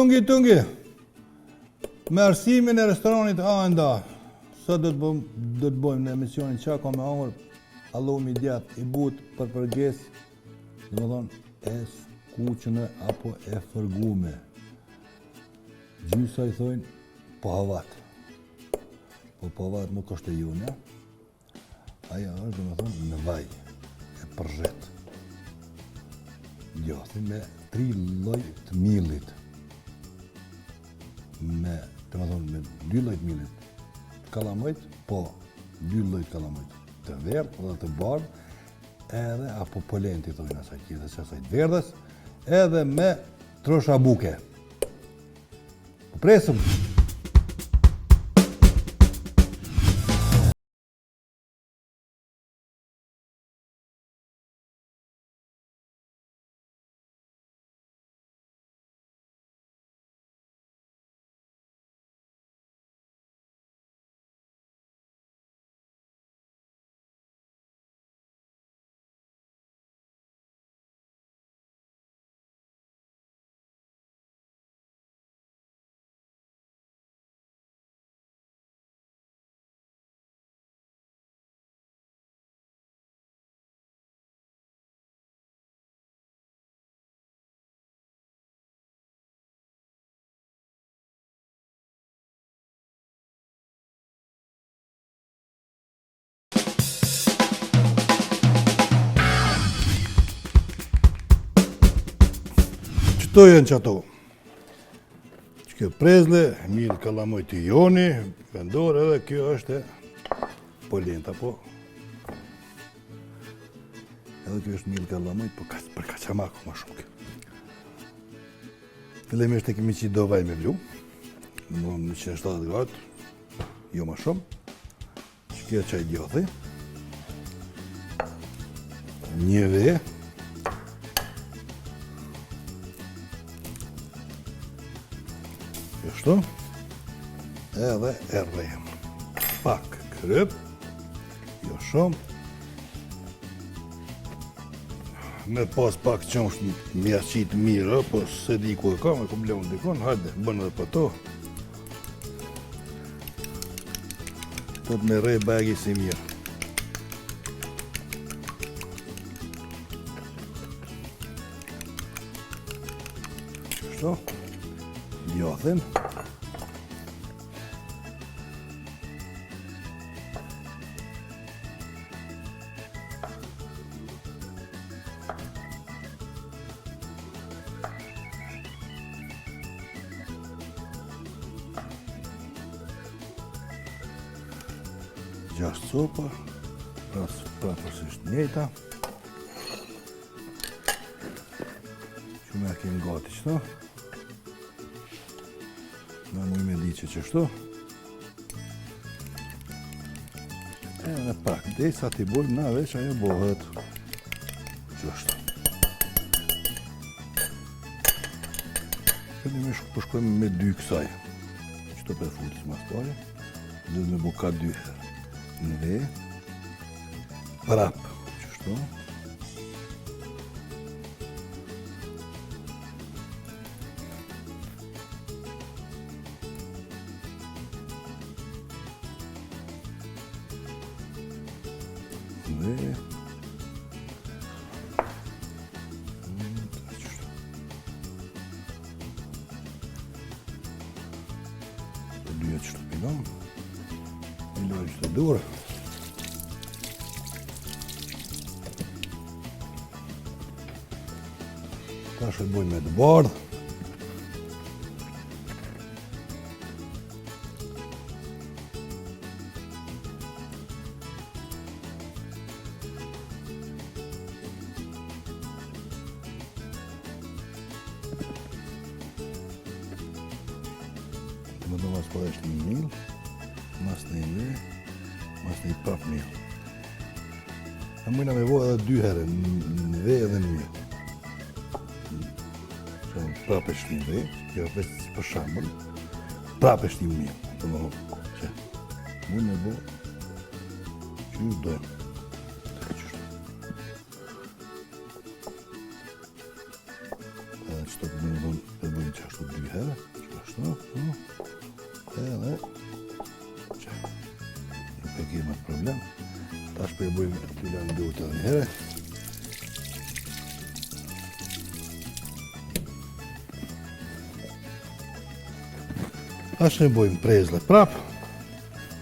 Tungi, tungi. Me arsimin e restoranit A e nda. Sot do të bëjmë, do të bëjmë në emisionin Çka ka me hangër allumi djath i butë për përges, domethonë e skuqune apo e fërgume. Gjysa i thojnë pavat. Po pavat nuk është e jona. Ajo është, domethonë, në vaj, e përzhet. Djathin me tri lloj të millit. Me, domethonë, me dy lloj të millit. Të kallamojt, po, dy lloj të kallamojt. Të verdhë dhe të bardhë, edhe apo polent i thojnë asaj tjetër, që asaj të verdhës, edhe me trosha buke. Po presëm! Qëto janë qato? Që kjo prezle, mill kallamoj të joni, vendor edhe kjo është e polenta, po. Edhe kjo është mill kallamoj, po ka, për kaçamak ma shumë kjo. Fillimisht e kemi qitë do vaj me vlu, në 170 gradë, jo ma shumë. Që kjo qaj djathi. Një ve. Kështu. Edhe e rrehim. Pak kryp. Jo shumë. Me pas pak qumsht me ja qitë mirë, po s'e di ku e kam, e kom lënë dikun, hajde, bën edhe për to. Do të me rreh bajagi si mirë. Kështu. Djathin. Gjashtë copa, pra, prapësisht njëjta. Që me kemë gati qëto. Na mujmë me di që qështu. Edhe pak, dhe sa t'i bojmë na veç ajo bohet. Qështu. Fillimisht po shkojmë me dy kësaj. Qëto për futis mas pare. Dhe me bo ka dy herë. Në ve. Prap. Qështu. Dhe... Të dyja që të pilon. I lojë që të durë. Tash e bojmë me të bardhë. Më do mas po është një mill, mas një ve, mas një prap mill. E mujna me bo edhe dy herë, në ve edhe në mill. Që prap e shtim ve, kjo është veç për shembull, prap e shtim mill, të më thonë, që mujna me bo, që ju dojmë. Edhe që të më thonë, bëjmë qashtu dy herë, qashtu, edhe, që, nuk e kemi atë problem. Tash po e bëjmë t'i lajmë durt edhe një herë. Tash ne bëjmë prezle prap.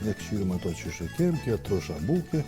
Ne këqyrim ato që e kem, kjo trosha buke.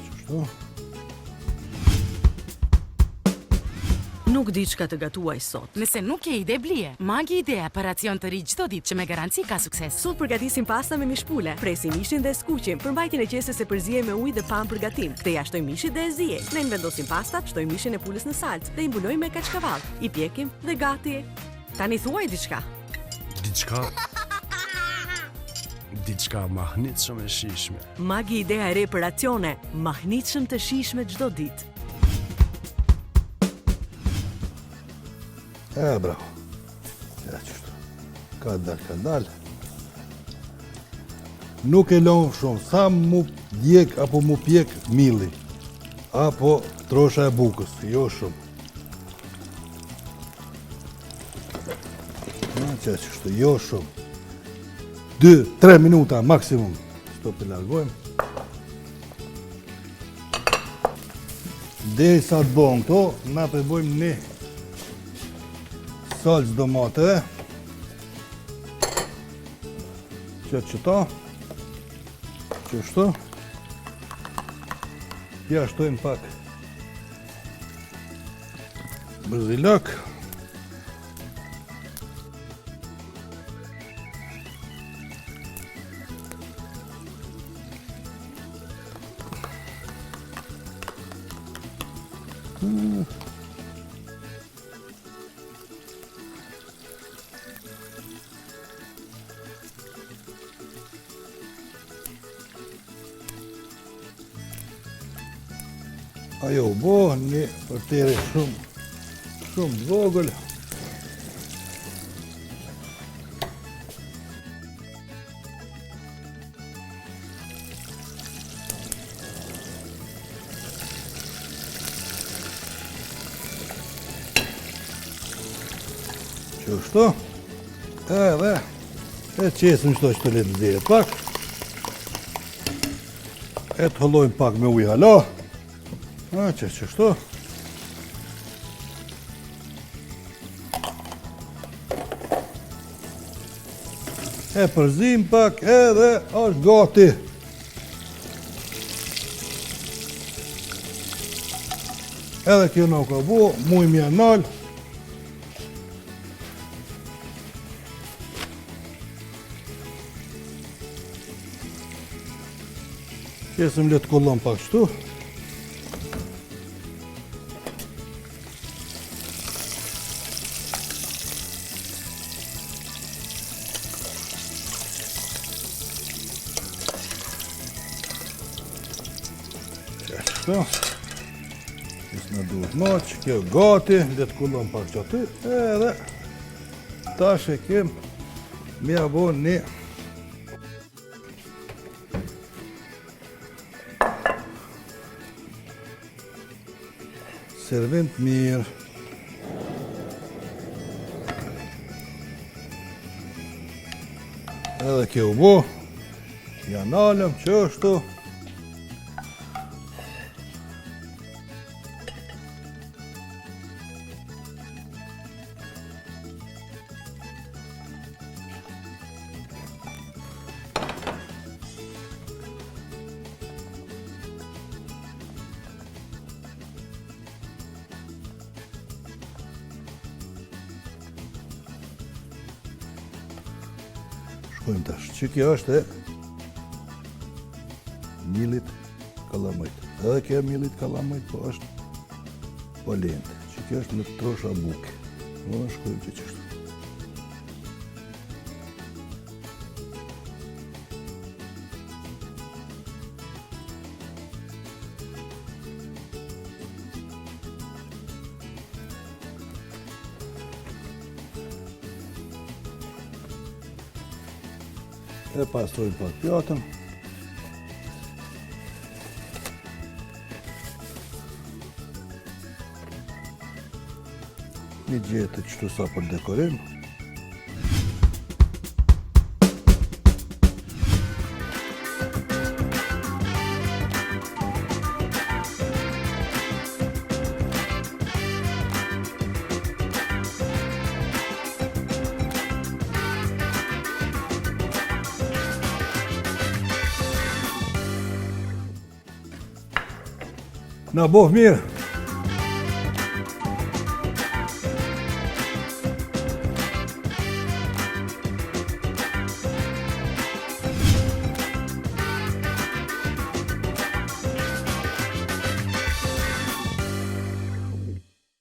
Qështu. Nuk di çka të gatuaj sot. Nëse nuk ke ide blije, Maggi Idea për racion të ri çdo ditë që me garanci ka sukses. Sot përgatisim pasta me mish pule. Presim mishin dhe skuqim. Përmbajtjen e qeses e përziejmë me ujë dhe panë për gatim. Këtë ia shtojmë mishit dhe e ziejmë. Ne vendosim pastat, shtojmë mishin e pulës në salcë dhe i mbulojmë me kaçkavall. I pjekim dhe gati. Tani thuaj diçka. Diçka. Diçka mahnitshëm e shijshme. Maggi Idea e re për racione, mahnitshëm të shijshme çdo ditë. E, bravo. Ja, qështu. Ka dal, ka dal. Nuk e lomë shumë, sa mu djeg apo mu pjek milli, apo trosha e bukës, jo shumë. Ja, që qështu, jo shumë. 2-3 minuta maksimum. Qëto po i largojmë. Derisa të bëhen këto, na po e bëjmë një salcë domateve. Që qëto, qështu, ja shtojmë pak bazilak. Ajo u bo, një përteri shumë, shumë të vogël. Qështu, edhe, e qesim qëto që të le të zihet pak, e të hollojmë pak me ujë hala, e që qështu, E përzim pak edhe është gati. Edhe kjo nuk ka bo, mujmë ja nalë. Qesim le të kullon pak qëtu. Kështu. S'na duhet ma, që kjo gati, le të kullon pak që aty, edhe tash e kem me ja bo një Servim të mirë. Edhe kjo u bo. Ja nalëm qështu. Shkojmë tash. Që kjo është e millit kalamajt. Edhe kjo e millit kalamajt, po është polentë. Që kjo është me trosha buke. Në shkojmë që qështu. E pastrojmë pak pjatën. Një gjethe qëtu sa për dekorim. Na boft mirë.